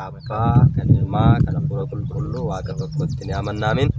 Abbaa, kan Ilmaa, kan Hafuura Qulqulluu Waaqa tokkotti ni amanna. Ameen.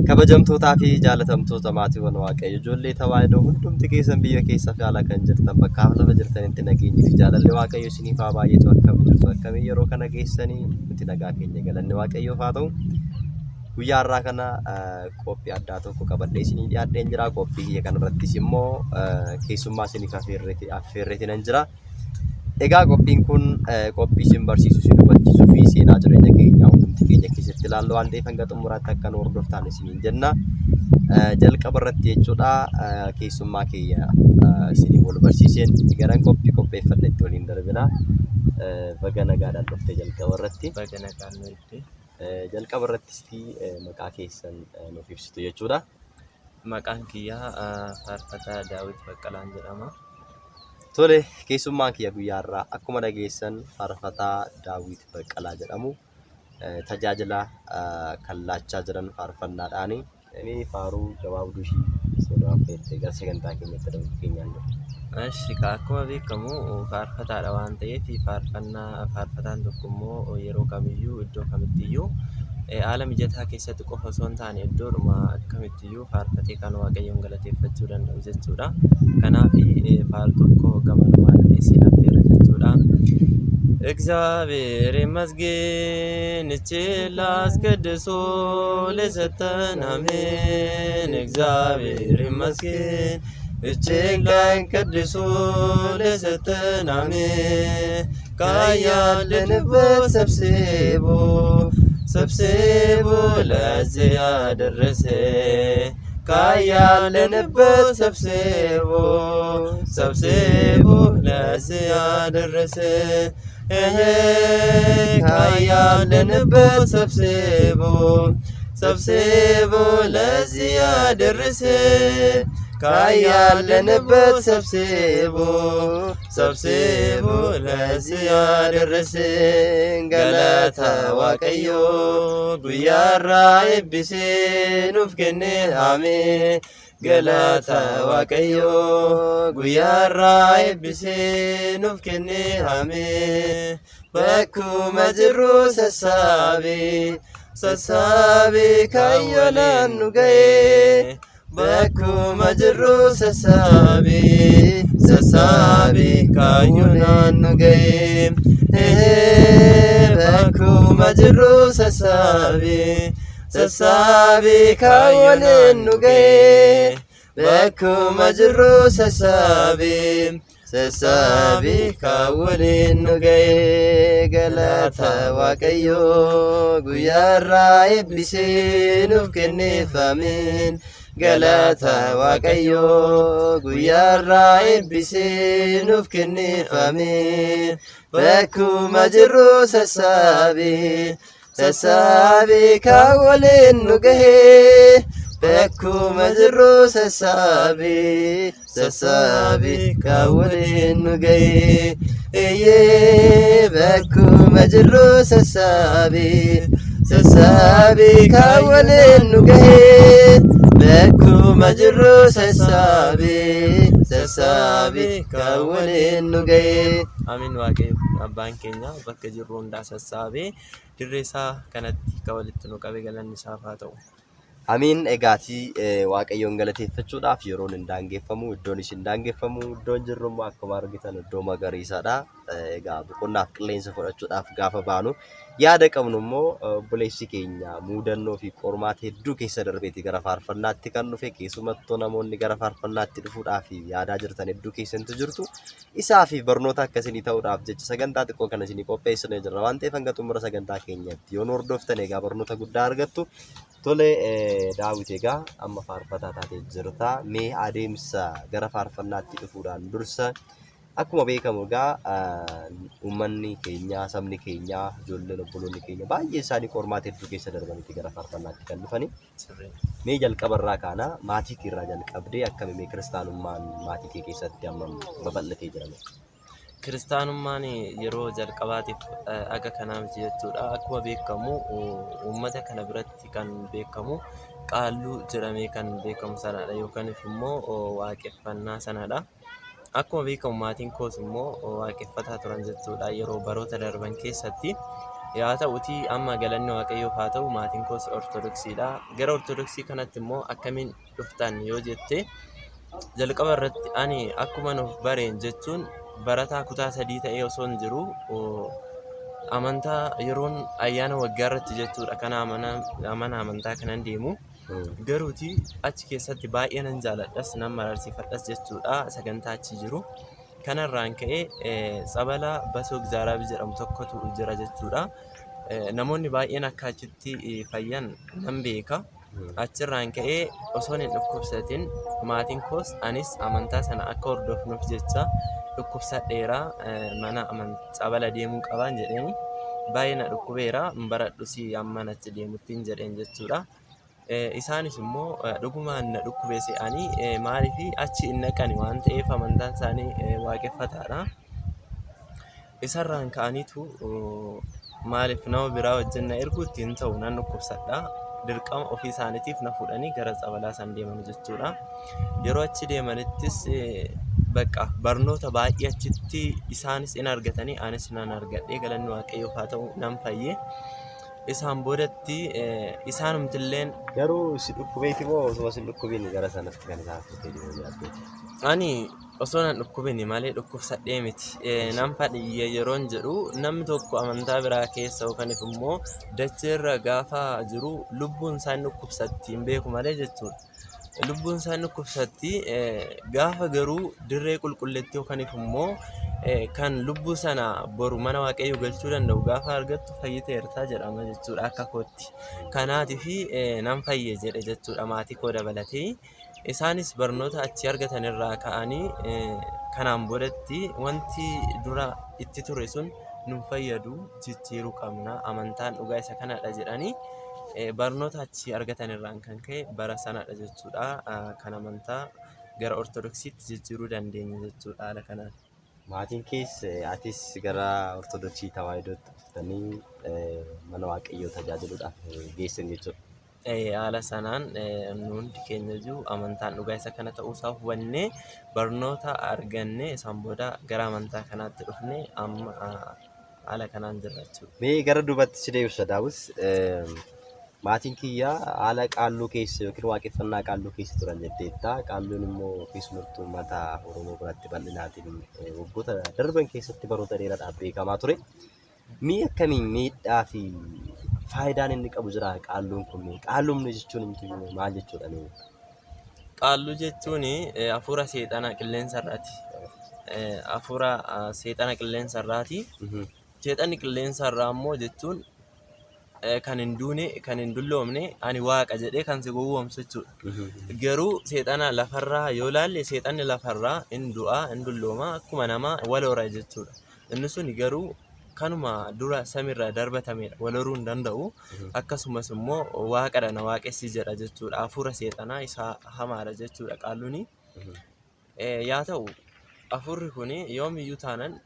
Kabajamtootaa fi jaalatamtoota maatiiwwan Waaqayyo ijoollee tawaahidoo hundumti keessan biyya keessaa fi ala kan jirtan bakka lafa jirtanitti nageenyi fi jaalalli Waaqayyo isiniif haa baay'atu. Akkam jirtu, akkamii yeroo kana geessanii? Nuti nagaa keenya, galanni Waaqayyoof haa ta'u. Guyyaa har'aa kana qophii addaa tokko qabadhee isinii dhiyaadheen jira. Qophii kiyya kanarrattis immoo keessummaa isiniif affeerreeti nan jira. Egaa qophiin kun qophii isin barsiisu, isin hubachiisuu fi seenaa jireenya keenyaa hundumti keenya keessatti ilaallu waan ta'eef hanga xumuraatti akka nu hordoftan isiniin jenna. Jalqaba irratti jechuudha keessummaa keenya isinii wal barsiiseen garan qophii qopheeffadhetti waliin darbina. Baga nagaadhaan dhufte jalqaba irratti. Baga nagaan nu eegde. Jalqaba irrattis maqaa keessan nuuf ibsitu jechuudha. Maqaan kiyyaa Faarfataa Daawit Baqqalaan jedhama. Tole, keessummaan kiyya guyyaa har'aa akkuma dhageessan Faarfataa Daawit Baqqalaa jedhamu. Tajaajila kan laachaa jiran faarfannaadhaani. Inni faaruu gabaabduu ishii isin affeertee gara sagantaa keenyatti darbuu keenyaan dura. Eshi, akkuma beekamu faarfataadha waan ta'eef, faarfannaa faarfataan tokko immoo yeroo kamiyyuu, iddoo kamittiyyuu, haala mijataa keessatti qofa osoo hin taane iddoodhuma akkamittiyyuu faarfatee kan Waaqayyoon galateeffachuu danda'u jechuudha. Kanaaf faar tokko gamanumaan isin affeera jechuudha. እግዚአብሔር ይመስገን ይህችን አስቀድሶ ለሰጠን አሜን። እግዚአብሔር ይመስገን ይህችን ቀን ቀድሶ ለሰጠን አሜን። ካያለንበት ሰብስቦ ሰብስቦ ለዚህ ያደረሰ፣ ካያለንበት ሰብስቦ ሰብስቦ ለዚህ ያደረሰ፣ ካያለንበት ሰብስቦ ሰብስቦ ለዚህ ያደረሰ፣ ካያለንበት ሰብስቦ ሰብስቦ ለዚህ ያደረሰን። Galata Waaqayyoo guyyaa har'aa eebbisee nuuf kenne, ameen. Galata Waaqayyoo guyyaa har'aa eebbisee nuuf kenne, ameen. Bakkuma jirru sassaabee sassaabee kaayyoonaan nu ga'ee, bakkuma jirru sassaabee sassaabee kaayyoonaan nu ga'ee, bakkuma jirru sassaabee sassaabee kaayyoonaan nu ga'ee, bakkuma jirru sassaabee sassaabee kaawwaliin nu ga'ee. Galata Waaqayyoo guyyaa har'aa eebbisee nuuf kenneef, ameen. Galata Waaqayyoo guyyaa har'aa eebbisee nuuf kenneef, ameen. Bakkuma jirru sassaabee sassaabee kaawwaliin nu gahee, bakkuma jirru sassaabee sassaabee kaawwaliin nu gahee, eeyyee, bakkuma jirru sassaabee sassaabee kaawwaliin nu gahee, bakkuma jirru sassaabee sassaabee kaawwaliin nu gahee. Amiin. Waaqayyo abbaan keenya bakka jirru hundaa sassaabee dirree isaa kanatti akka walitti nu qabe galanni isaaf haa ta'u. Amiin. Egaatii Waaqayyoon galateeffachuudhaaf yeroon hin daangeffamu, iddoonis hin daangeffamu, iddoon jirru immoo akkuma argitan iddoo magariisaadha. Egaa boqonnaaf qilleensa fudhachuudhaaf gaafa baanu yaada qabnu immoo obboleessi keenya muudannoo fi qormaata hedduu keessa darbeeti gara faarfannaatti kan dhufe. Keessumattuu namoonni gara faarfannaatti dhufuudhaaf yaadaa jirtan hedduu keessantu jirtu. Isaa fi barnoota akkasinii ta'uudhaaf jecha sagantaa xiqqoo kana isinii qopheessinee jirra waan ta'eef hanga xumura sagantaa keenyatti yoo nu hordoftan egaa barnoota guddaa argattu. Tole Daawit, egaa amma faarfataa taatee jirta. Mee adeemsa gara faarfannaatti dhufuudhaan dursa akkuma beekamu egaa uummanni keenya, sabni keenya, ijoolleen obboloonni keenya baay'ee isaanii qormaata hedduu keessa darbaniiti gara faarfannaatti kan dhufani. Mee jalqaba irraa kaana, maatii kee irraa jalqabdee akkami, mee kiristaanummaan maatii kee keessatti hammam babal'atee jira? Kiristaanummaan yeroo jalqabaatiif aga kanaa miti jechuudha. Akkuma beekamu uummata kana biratti kan beekamu qaalluu jedhamee kan beekamu sanadha yookaan immoo waaqeffannaa sanadha. Akkuma beekamu maatiin koos immoo waaqeffataa turan jechuudha yeroo baroota darban keessatti. Yaa ta'utii amma galanni Waaqayyoof haa ta'u, maatiin koos Ortodoksiidha. Gara Ortodoksii kanatti immoo akkamiin dhuftan yoo jette, jalqaba irratti ani akkuma nuuf bareen jechuun barataa kutaa 3 ta'ee osoo hin jiru amantaa yeroon ayyaana waggaa irratti jechuudha kana mana amantaa kanan deemu. Garuuti achi keessatti baay'ee nan jaaladhas nan mararsiifadhas jechuudha sagantaa achi jiru. Kanarraan ka'ee tsabala Basoo Gzaaraabii jedhamu tokkotu jira jechuudha. Namoonni baay'een akka achitti fayyan nan beeka. Achirraan ka'ee osoon hin dhukkubsatin maatiin koos anis amantaa sana akka hordofnuuf jecha dhukkubsadheera, mana tsabala deemuu qabaan jedheeni baay'ee na dhukkubeera, hin baradhus amman achi deemuttiin jedheen jechuudha. Isaanis immoo dhugumaan na dhukkube se'anii, maaliif achi hin dhaqani waan ta'eef amantaan isaanii waaqeffataadha. Isarraan ka'aniitu maaliif nama biraa wajjin na erguutti hin ta'u, nan dhukkubsadha. Dirqama ofii isaaniitiif na fuudhanii gara tsabalaa san deeman jechuudha. Yeroo achi deemanittis bakka barnoota baay'ee achitti isaanis in argatanii anis nan argadhee, galanni Waaqayyoof haa ta'u, nan fayye. Isaan boodatti isaanumtilleen Garuu si dhukkubeeti moo osoo si dhukkubiin gara sanatti kan isaan fuutee deemuu yaaddeeti? Ani osoo nan dhukkubini malee dhukkubsadhee miti. Nan fadhiyye yeroon jedhu, namni tokko amantaa biraa keessa yookaan immoo dacheerra gaafa jiru lubbuun isaa hin dhukkubsatti hin beeku malee jechuudha. Lubbuun isaa hin dhukkubsatti, gaafa garuu dirree qulqulleetti yookaan immoo kan lubbuu sana boru mana Waaqayyoo galchuu danda'u gaafa argattu fayyiteerta jedhama jechuudha akka kootti. Kanaatiif nan fayye jedhe jechuudha maatii koo dabalatee. Isaanis barnoota achi argatan irraa ka'anii kanaan boodatti wanti dura itti ture sun nun fayyadu, jijjiiruu qabna, amantaan dhugaa isa kanadha jedhanii barnoota achi argatan irraan kan ka'e bara sanadha jechuudha kan amantaa gara Ortodoksiitti jijjiiruu dandeenye jechuudha haala kanaan. Maatiin kees atis gara Ortodoksii Tawaahidootti dhuftanii mana Waaqayyoo tajaajiluudhaaf geessan jechuudha. Haala sanaan nu hundi keenya iyyuu amantaan dhugaa isa kana ta'uusaa hubannee barnoota arganne, isaan booda gara amantaa kanaatti dhufne, amma haala kanaan jirra jechuudha. Mee gara duubatti si deebisa Daawit. Maatiin kiyya haala qaalluu keessa yookiin waaqeffannaa qaalluu keessa turan jetteetta. Qaalluun immoo keessumattuu uummata Oromoo biratti bal'inaatiin waggoota darban keessatti baroota dheeraadhaaf beekamaa ture. Mi'a akkamiin miidhaa fi faayidaan inni qabu jira qaalluun kun? Qaalluun jechuun maal jechuudha? Qaalluu jechuun hafuura seexana qilleensa irraati. Hafuura seexana qilleensa irraati. Seexanni qilleensa irraa immoo jechuun kan hin duune, kan hin dulloomne, ani waaqa jedhee kan si gowwoomsu jechuudha. Garuu seexana lafarraa yoo ilaalle, seexanni lafarraa hin du'a, hin dullooma, akkuma namaa wal hora jechuudha. Inni sun garuu kanuma dura samiirraa darbatamedha. Wal horuu hin danda'u. Akkasumas immoo waaqadha na waaqessi jedha jechuudha. Hafuura seexanaa isa hamaadha jechuudha qaalluuni. Yaa ta'u hafuurri kun yoomiyyuu taanan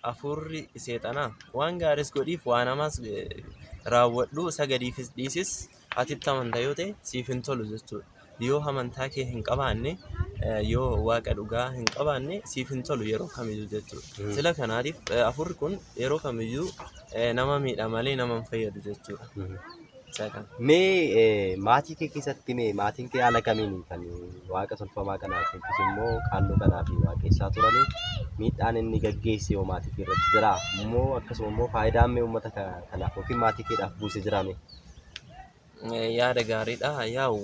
hafuurri seexanaa waan gaariis godhiif waan hamaas raawwadhu, sagadiifis dhiisis, atitti amanta yoo ta'e siif hin tolu jechuudha. Yoo amantaa kee hin qabaanne, yoo waaqa dhugaa hin qabaanne, siif hin tolu yeroo kamiyyuu jechuudha. Sila kanaatiif hafuurri kun yeroo kamiyyuu nama miidha malee nama hin fayyadu jechuudha. Isa kana. Mee maatii kee keessatti mee maatiin kee haala kamiin kan waaqa tolfamaa kanaaf yookiis immoo qaalluu kanaaf waaqessaa turanii, miidhaan inni gaggeesse yoo maatii kee irratti jira immoo, akkasuma immoo faayidaan mee uummata kanaaf yookiin maatii keedhaaf buuse jira mee? Yaada gaariidha. Yaa'u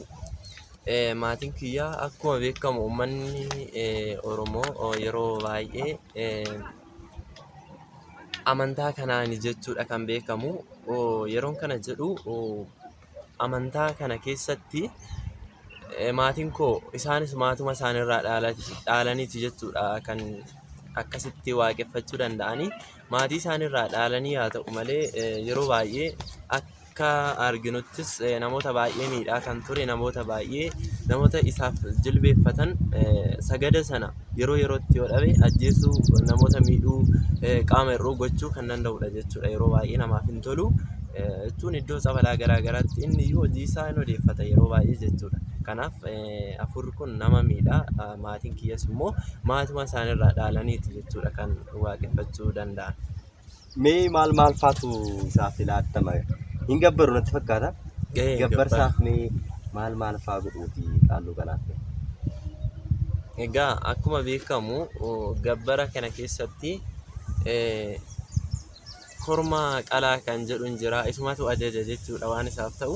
maatiin kiyyaa akkuma beekamu uummanni Oromoo yeroo baay'ee amantaa kanaani jechuudha kan beekamu. Yeroon kana jedhu, amantaa kana keessatti maatiin koo isaanis maatuma isaaniirraa dhaalaniiti jechuudha kan akkasitti waaqeffachuu danda'anii. Maatii isaaniirraa dhaalanii haa ta'u malee, yeroo baay'ee akka arginuttis namoota baay'ee miidhaa kan ture, namoota baay'ee namoota isaaf jilbeeffatan sagada sana yeroo yerootti yoo dhabe ajjeesuu, namoota miidhuu, qaama hir'uu gochuu kan danda'udha jechuudha. Yeroo baay'ee namaaf hin tolu jechuun iddoo tsabalaa garaa garaatti inni iyyuu hojii isaa hin odeeffata yeroo baay'ee jechuudha. Kanaaf hafuurri kun nama miidha. Maatiin kiyyas immoo maatuma isaaniirraa dhaalaniiti jechuudha kan waaqeffachuu danda'an. Mee maal maal faatu isaaf ilaattama? Hin gabbaru natti fakkaata. Gahee gabbara. Gabbarsaaf mee maal maal faa godhuufi qaalluu kanaaf? Egaa akkuma beekamu gabbara kana keessatti korma qalaa kan jedhu hin jira. Isumatu ajaja jechuudha waan isaaf ta'u.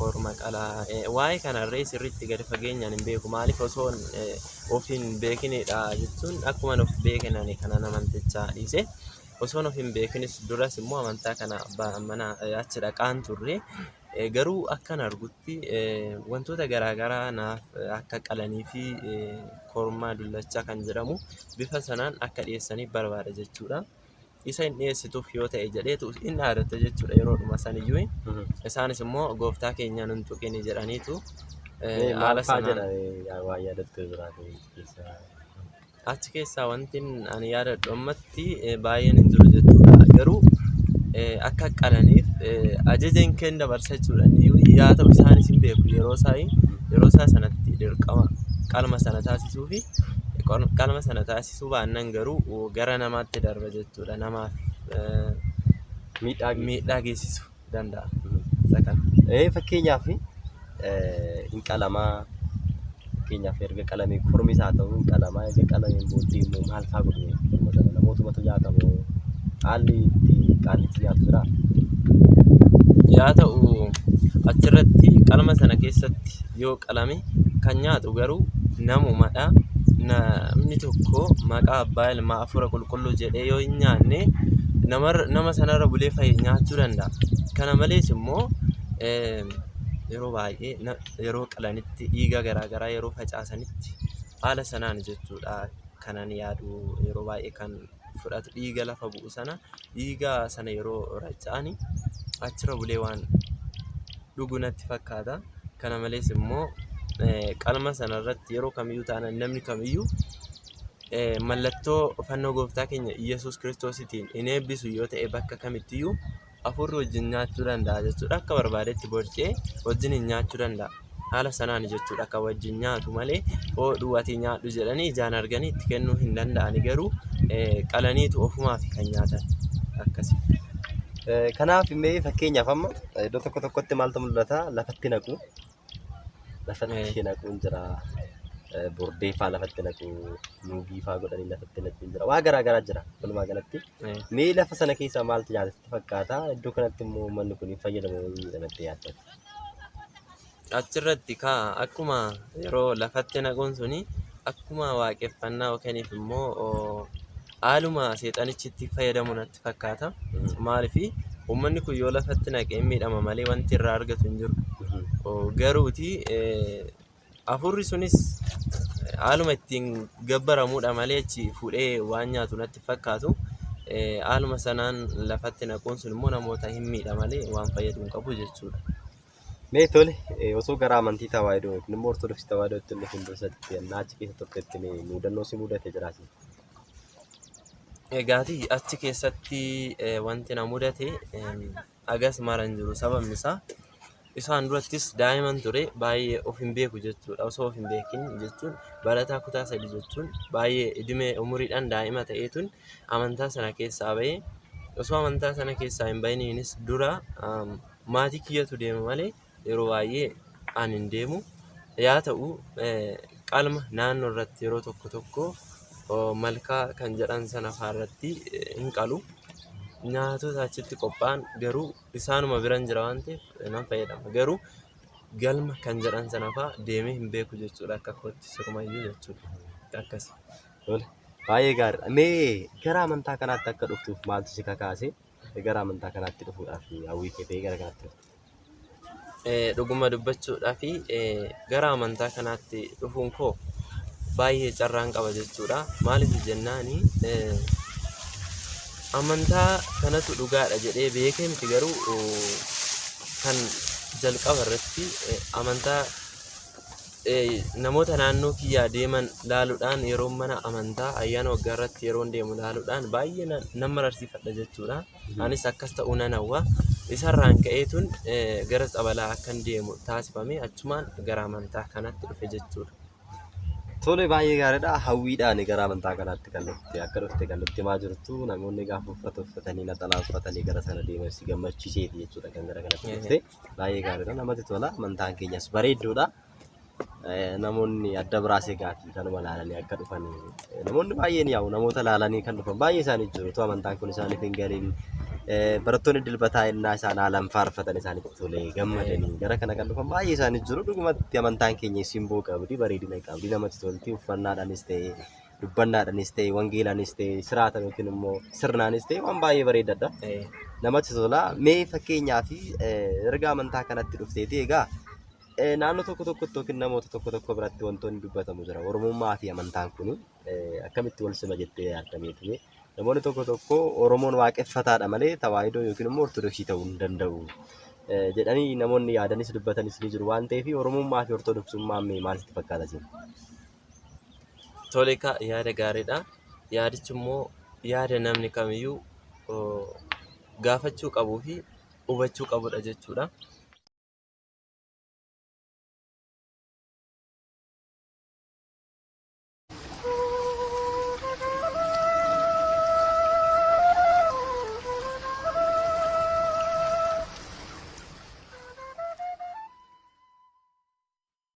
Korma qalaa waa'ee kanarree sirriitti gadi fageenyaan hin beeku. Maaliif osoo of hin beekinidha jechuun akkuma of beekin ani kanan amantichaa dhiise. Osoon of hin beekinis duras immoo amantaa kana mana achi dhaqaan turre. Garuu akkan argutti wantoota garaagaraa naaf akka qalanii fi korma dullachaa kan jedhamu bifa sanaan akka dhiyeessaniif barbaada jechuudha. Isa hin dhiyeessituuf yoo ta'e jedheetu hin dhaadata jechuudha yeroodhuma saniyyuu. Isaanis immoo gooftaa keenya nun tuqini jedhaniitu Mee maal haala faa sanaan jedha waan yaadattu jiraate keessaa? Achi keessaa wanti ani yaadadhu ammatti baay'een hin jiru jechuudha. Garuu akka qalaniif ajaja hin kenna dabarsa jechuudha. Yaa ta'u isaanis hin beeku yeroo isaa sanatti dirqama qalma sana taasisuu fi qalma sana taasisuu baannaan garuu gara namaatti darba jechuudha. Namaaf Miidhaa geessisu. miidhaa geessisuu danda'a. Isa kana. Fakkeenyaaf hin qalamaa fakkeenyaaf erga qalamee kormi isaa ta'u hin qalamaa erga qalameen booddee immoo maal faa godhu korma sana namootumatu nyaatamu haalli itti qaallichi nyaatu jiraa? Yaa ta'u achirratti qalma sana keessatti yoo qalame kan nyaatu garuu namumadha. Namni tokko maqaa abbaa ilmaa hafuura qulqulluu jedhee yoo hin nyaanne nama sanarra bulee fa'i nyaachuu danda'a. Kana malees immoo yeroo baay'ee yeroo qalanitti dhiiga garaagaraa yeroo facaasanitti haala sanaan jechuudha kanan yaadu yeroo baay'ee kan fudhatu dhiiga lafa bu'u sana dhiiga sana yeroo raca'ani achirra bulee waan dhugu natti fakkaata. Kana malees immoo qalma sana irratti yeroo kamiyyuu taanaan namni kamiyyuu mallattoo fannoo gooftaa keenya Iyyasuus Kiristoositiin hin eebbisu yoo ta'e bakka kamittiyyuu hafuurri wajjin nyaachuu danda'a jechuudha. Akka barbaadetti borcee wajjin hin nyaachuu danda'a. Haala sanaan jechuudha akka wajjin nyaatu malee hodhuu ati nyaadhu jedhanii ijaan arganii itti kennuu hin danda'ani garuu qalaniitu ofumaaf kan nyaatan akkasi. Kanaaf mee fakkeenyaaf amma iddoo tokko tokkotti maaltu mul'ata lafatti naqu. Lafatti naquun jira. Bordee faa lafatti naqu, nuugii faa godhanii lafatti naquun jira. Waa garaa garaa jira walumaa galatti. Mee lafa sana keessaa maaltu nyaatatti fakkaata? Iddoo kanatti immoo uummanni kun hin fayyadamu jedhamatti yaaddata. Achirratti kaa akkuma yeroo lafatti naquun suni akkuma waaqeffannaa yookaaniif immoo haaluma seexanichi itti fayyadamu natti fakkaata. Maaliif uummanni kun yoo lafatti naqee miidhama malee wanti irraa argatu hin jiru. Garuuti hafuurri sunis haaluma ittiin gabbaramuudha malee achi fuudhee waan nyaatu natti fakkaatu. Haaluma sanaan lafatti naquun sun immoo namoota hin miidha malee waan fayyadu hin qabu jechuudha. Mee tole osoo gara amantii tawaahidoo yookiin immoo Ortodoksii tawaahidootti hin dhufin dursatti ennaa achi keessa turtetti mee mudannoo si mudate jiraasi? Egaati achi keessatti wanti na mudate hagas mara hin jiru. Sababni isaa isaan durattis daa'iman ture baay'ee of hin beeku jechuudha. Osoo of hin beekin jechuun barataa kutaa 3 jechuun baay'ee idimee umuriidhaan daa'ima ta'eetun amantaa sana keessaa bahee osoo amantaa sana keessaa hin bahiniinis dura maatii kiyyatu deema malee yeroo baay'ee ani hin deemu. Yaa ta'u qalma naannoo irratti yeroo tokko tokko malkaa kan jedhan sana fa'aa irratti hin qalu. Nyaatota achitti qophaa'an garuu isaanuma biran jira waan ta'eef nan fayyadama. Garuu galma kan jedhan sana fa'aa deemee hin beeku jechuudha akka kootti sirumayyuu jechuudha. Akkasi. Tole baay'ee gaariidha. Mee gara amantaa kanaatti akka dhuftuuf maaltu si kakaase? Gara amantaa kanaatti dhufuudhaaf hawwii kee ta'ee gara kanaatti dhufte? Dhuguma dubbachuudhaaf gara amantaa kanaatti dhufuun koo baay'ee carraan qaba jechuudha. Maaliif jennaani amantaa kanatu dhugaadha jedhee beekee miti garuu kan jalqaba irratti amantaa namoota naannoo kiyyaa deeman laaluudhaan yeroo mana amantaa ayyaana waggaa irratti yeroon deemu laaluudhaan baay'ee nan mararsiifadha jechuudha. Anis akkas ta'uu nan hawwa. Isarraan ka'eetun gara tsabalaa akkan deemu taasifame achumaan gara amantaa kanatti dhufe jechuudha. Tole, baay'ee gaariidha. Hawwiidhaan gara amantaa kanaatti kan dhufte akka dhufte kan nutti himaa jirtu, namoonni gaafa uffata uffatanii, naxalaa uffatanii gara sana deeman si gammachiiseeti jechuudha kan gara kanatti dhufte. Baay'ee gaariidha. Namatti tola. Amantaan keenyas bareedduudha. Namoonni adda biraas egaati kanuma ilaalanii akka dhufan, namoonni baay'een yaa'u, namoota ilaalanii kan dhufan baay'ee isaanii jiru. Utuu amantaan kun isaaniif hin galiin barattoonni dilbataa innaa isaan haalaan faarfatan isaanitti tolee gammadanii gara kana kan dhufan baay'ee isaanii jiru. Dhugumatti amantaan keenya simboo qabdi, bareedina qabdi, namatti tolti. Uffannaadhaanis ta'e, dubbannaadhaanis ta'e, wangeelaanis ta'e, siraata yookiin immoo sirnaanis ta'e, waan baay'ee bareedadha. Namatti tola. Mee fakkeenyaa fi erga amantaa kanatti dhufteeti egaa naannoo tokko tokkotti yookiin namoota tokko tokko biratti wantoonni dubbatamu jira. Oromummaa fi amantaan kun akkamitti wal sima jettee yaaddameeti? Namoonni tokko tokko Oromoon waaqeffataadha malee tawaahidoo yookiin immoo Ortodoksii ta'uu hin danda'u jedhanii namoonni yaadanis dubbatanis ni jiru waan ta'eef, Oromummaa fi Ortodoksummaan mee maal sitti fakkaata isin? Tole, yaada gaariidha. Yaadichi immoo yaada namni kamiyyuu gaafachuu qabuu fi hubachuu qabudha jechuudha.